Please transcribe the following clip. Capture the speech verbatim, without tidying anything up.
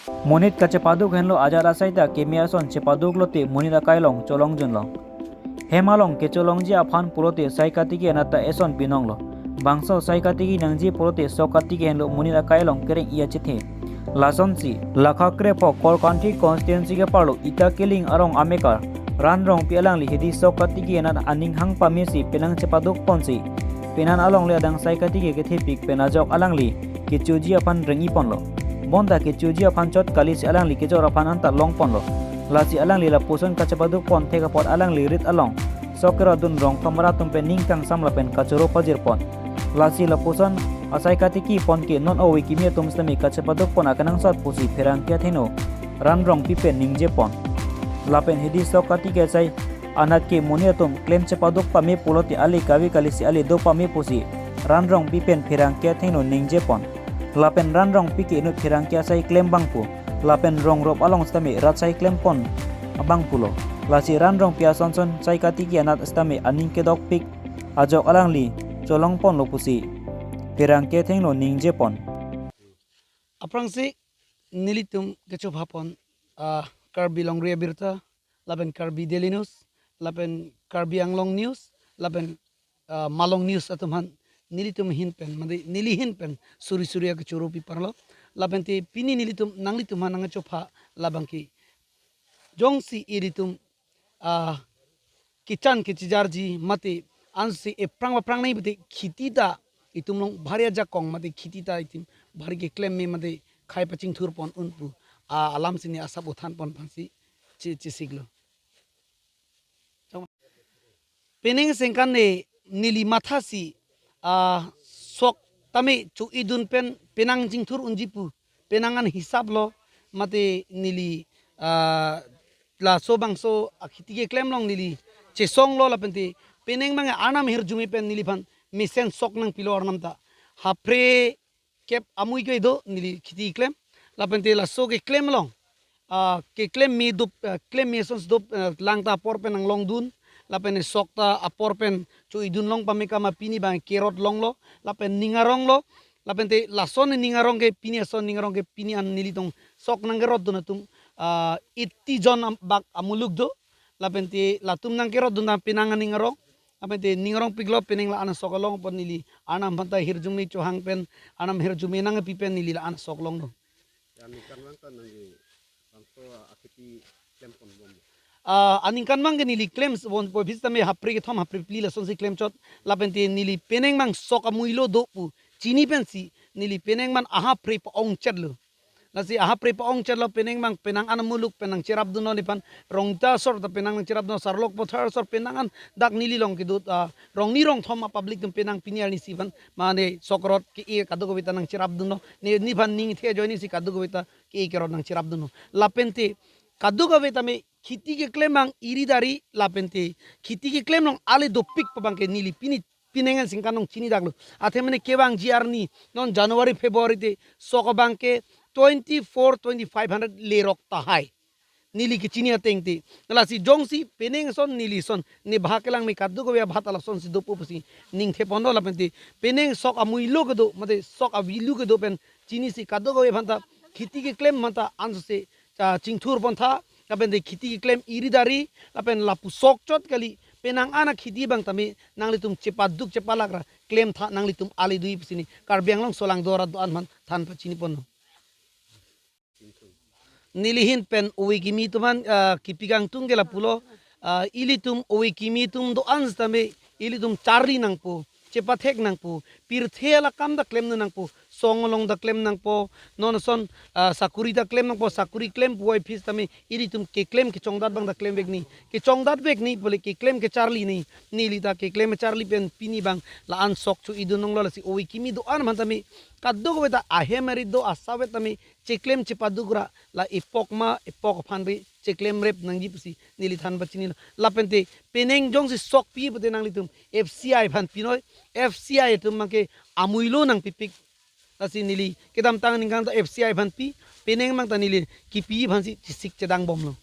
Monit kachepaduk henlo ajat asai ta keme ason chepaduk lote monit akai along cholong junlo. Hem along kecholongji aphan pulote sai katiki anat ta eson pinonglo. Bangso sai katiki nangji pulote sok katiki henlo monit akai along kereng-i achethe. Lasonsi, lakha krepho Korkanthi constituency ke-arlo Ita Kiling arong amekar Ran Rongpi alangli hidi sok katiki anat aning hang pamesi penang chepaduk ponsi, penan alongle adang sai katiki kethepik pen ajok alangli kechoji aphan reng-i ponlo. Bonta kechoji aphan chot kalisi alangli kejor aphan anta long ponlo. Lasi alangli lapuson kachepaduk pon thek apot alangli rit along sok kerot dun rong kamra atum pen ning kangsam lapen kachoro pajir pon. Lasi lapuson asai katiki pon ke non ove kimi atum sitame kachepaduk pon akenangsot pusi pherangke athengno Ran Rongpi pen ningje pon. Lapen hidi sok katiki asai anat ke monit atum klem chepaduk pame pulote ale kave kalisi ale do pame pusi Ran Rongpi pen pherangke athengno ningje pon. Lapen Ran Rongpi ke inut pherangke asai klem abang pu. Lapen rong rop along sitame rat sai klem pon abang pulo. Lasi Ran Rongpi asonson sai katiki anat sitame aning kedokpik ajok alangli cholong ponlo pusi pherangke athengno ningje pon. Aphrangsi nelitum kechopha pon, ah, Karbi Longri Abirta, lapen Karbi Daily News, lapen Karbi Anglong News, lapen, ah, Malong News atum aphan nelitum ahin pen, mate neli ahin pen suri suri akechoro pi parlo. Lapen te pini nelitum, nanglitum aphan nangchopha labang ke jongsi ilitum, ah, kechan kechijarji mate ansi ephrang aphrang nai bete kheti ta itum along bhari ajakong mate kheti ta itum bhari keklem me mate khai pachingthur pon un pu, ah, alam sini asap uthan pon aphansi che-, chesiklo. Penang sengkan ne neli mathasi, ah, sok tame cho-idun pen penang chingthur unji pu penang an hisap lo mate neli, ah, laso bangso akheti keklem along neli chesonglo lapen te penang abang arnam hirjume pen neliphan mesen sok nangpilo arnam ta. Hapre kep amui kedo neli kheti klem. Lapen te laso keklem along, ah, keklem me dop, ah, klem me asonsi dop, ah, lang ta apor pen nanglongdun. Lapen sok ta apor pen cho-idun long pame kama pini abang kerot longlo. Lapen ning aronglo. Lapen te lason ning arong ke pini ason ning arong ke pini an nelitum sok nangkerotdun atum, ah, eighty jon am-, bak amuluk do. Lapen te latum nangkerotdun ta penang aning arong. Lapen te ning arongpiklo penang la-an sok along pon neli arnam aphanta hirjume chohang pen arnam hirjume nangpi pen neli la-an sok longlo. Ya, aningkan abang ta nangli bangso akheti klem pon bom. Ah, aningkan abang ke neli klem pon po bis tame hapre kethom hapre phli lasonsi klem chot. Lapen te neli penang abang sok amuilo do pu chini pensi neli penang abang ahapre pa-ongchetlo. Lasi ahapre pa-ongchetlo penang abang penang an amuluk pen nangcherapdunlo nephan Rongta asor ta penang nangcherapdunlo Sarlok Pathar asor penang an dak neli along kedo, ah, rongni rongthom a-public atum penang pini arnisi aphan mane sok rot ke-e kadokave ta nangcherapdunlo. Ne nephan ning the ajoinesi kadokave ta ke-e kerot nangcherapdunlo. Lapen te kadokave tame kheti keklem abang iri dari lapen te kheti keklem along ale dopik pu abang ke neli pini penang an sengkan along chinidaklo. Athe mane kevangji arni non January February te sok abang ke twenty four, twenty five hundred lerok tahai. Neli kechini ateng te. Lasi jongsi penang ason neli ason ne bhag kelang me kadokave abhat alasonsi dopo pusi ning the ponlo lapen te penang sok amuilo kedo mate sok avilu kedo pen chinisi kadokave aphanta kheti keklem aphanta ansose, ah, chingthur pon tha lapen te kheti keklem iri dari lapen lapu sok chot kali penang an akheti abang tame nanglitum chepaduk chepalak ra klem tha nanglitum ale dui pusi ne Karbi Anglong solangdo arat do-an aphan than pachini ponlo. Neli ahin pen ove kimi atum aphan, ah, kipi kangtung ke lapulo, ah, ilitum ove kimi atum do-an sitame ilitum charli nangpo, chepathek nangpo, pirthe alakam ta klemdun nangpo, song along ta klem nangpo, non ason, ah, sakuri ta klem nangpo, sakuri klem puvoiphit tame ilitum keklem kechongdat abang ta klemvek ni, kechongdat vek ni pule keklem kecharli ni, neli ta keklem charli pen pini abang la-an sok cho-idun longlo lasi ove kimi do-an aphan tame kadokave ta ahem arit do asap vet tame cheklem chepaduk ra la epok ma epok aphan ri cheklem rep nangji pusi neli than pachinilo. Lapen te penang jongsi sok pi pute nanglitum F C I aphan pinoi, F C I atum abang ke amuilo nangpipik. Lasi neli kedamtang aningkan ta F C I aphan pi, penang abang ta neli kipi aphansi chesik chedang bomlo.